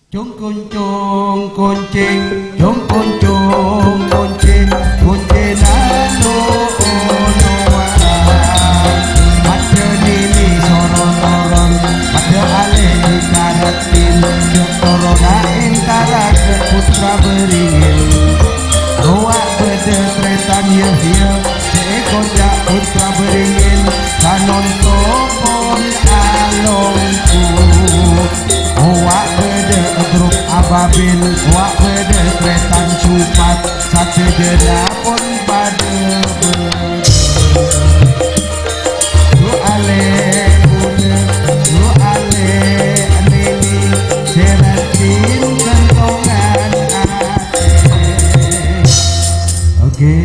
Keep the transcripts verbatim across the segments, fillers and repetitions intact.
Cung-kuncung koncè, cung-kuncung koncè, koncèna lo-olowan. Padâ nènè soro-toron, padâ alè èkarattin, jhâ' toronna èntaraghi Putra Bâringin. Rowa bâdâ trètan yâ-, yâ, sè èkoca' Putra Bâringin, sanonto pon alompo. Owa' bâdâ truk ababil, owa' bâdâ trètan supat, sadhâjâna pon padâ bâdâ. Lo alè bulâ, lo alè nènè, sè rajin kentongan atè. Oke.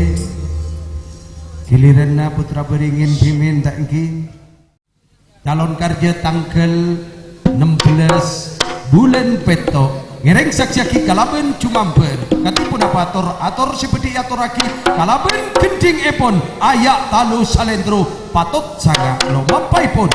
Giliranna Putra Bâringin dhimèn ta' ènggi? Calon karjâ tangghâl nem bellâs bulân pètto'. Ngèrèng saksèyaghi kalabân jumambâr. Kadhi ponapa ator-ator sè bhâdhi èatorraghi kalabân ghendhingngèpon Aya' Talu Salendro patot sanga' lomampaèpon.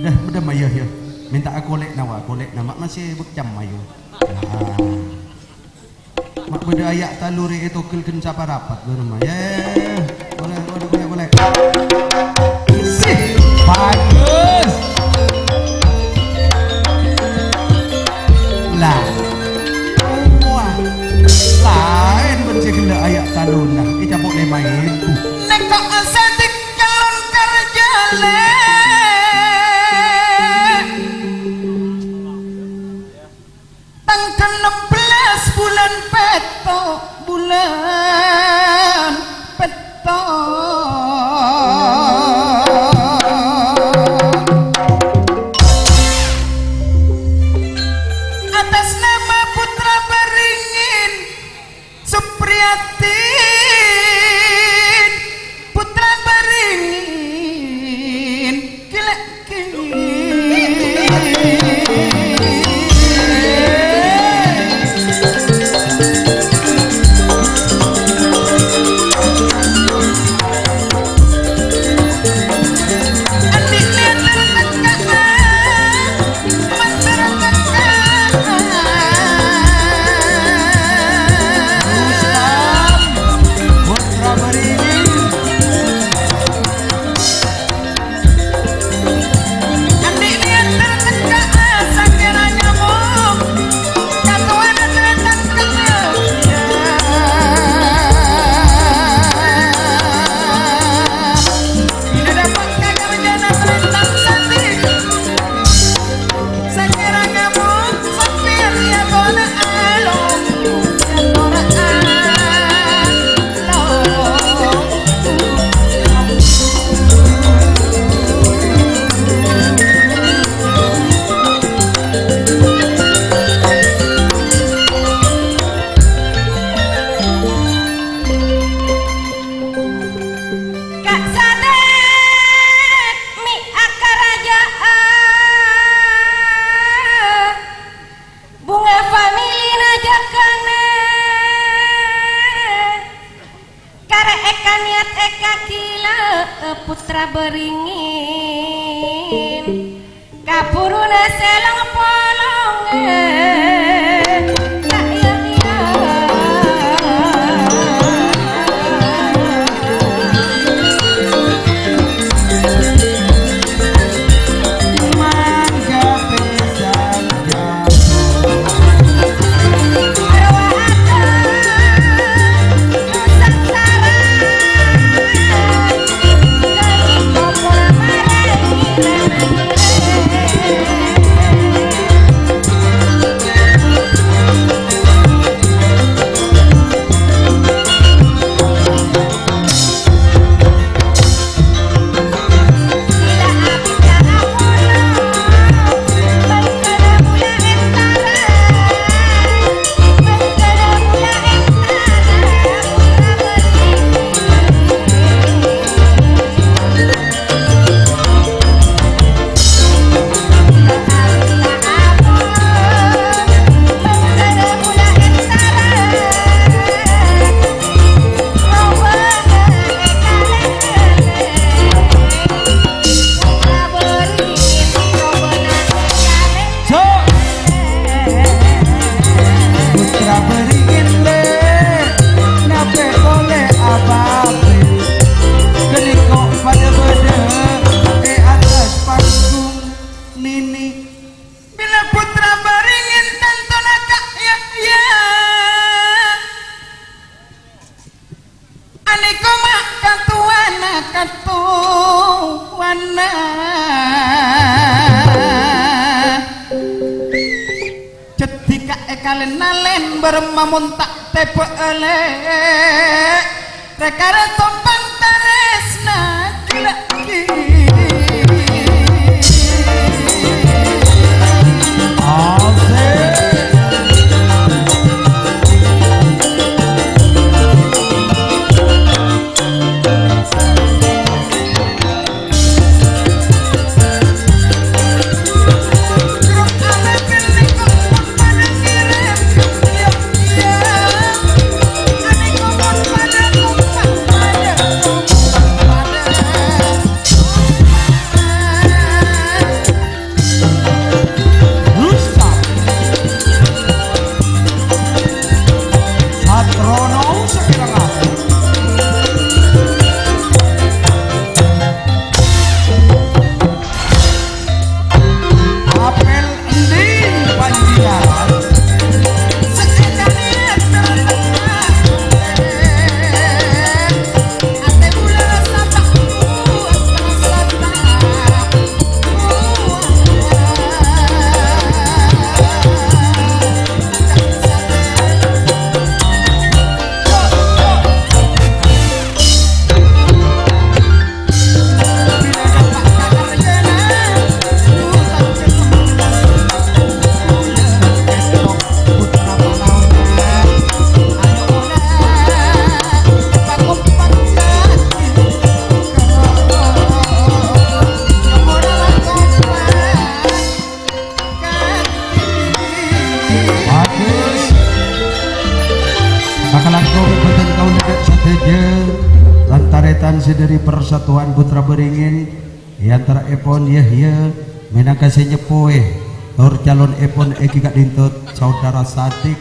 Dah, medem ayo, ya. Mènta'a kolè'na, wa, kolè'na. Ma' masè bâkcam, ayo. Nah. Ma' bâdâ Aya' Talu rè ètogel ghân saparapat bârâmma. Yè. Boleh, boleh, boleh, boleh. Sih, bagus. Lah. Wah. Laèn bân sè ghellâ' Aya' Taluna. Ècapo' lèma èbu. Nèko' sè calon karjâ lè'. Tangghâl nem bellâs bulân pètto', bulân pètto'. Atas nama Putra Bâringin, Supriyatin, Putra Bâringin, gila. Ka' sadek mi' akaraja'an, bhunga familina jhâkana, karè èkaniyat èkagila Putra Bâringin. Kabhuruna sè long-polong, eh, ta' iyâ-iyâ. Mangga pèsan Dhâddhi ka-, èkalèn-alèn bârâmma mon ta' tèbâ' alè', rè-karè sopan tarèsna ghi-laghi. Asik. Ustaz Satrono Sepirangan. Apel endi panjiaran? Bagus. Sakalangkong bhâdhân kaulâ sadhâjâ, tan-tarètan sè dhâri Persatuan Putra Bâringin, è antara'èpon Yahya mènangka sè nyeppowè, tor calonèpon èngghi ka'dinto Saudara Sadik.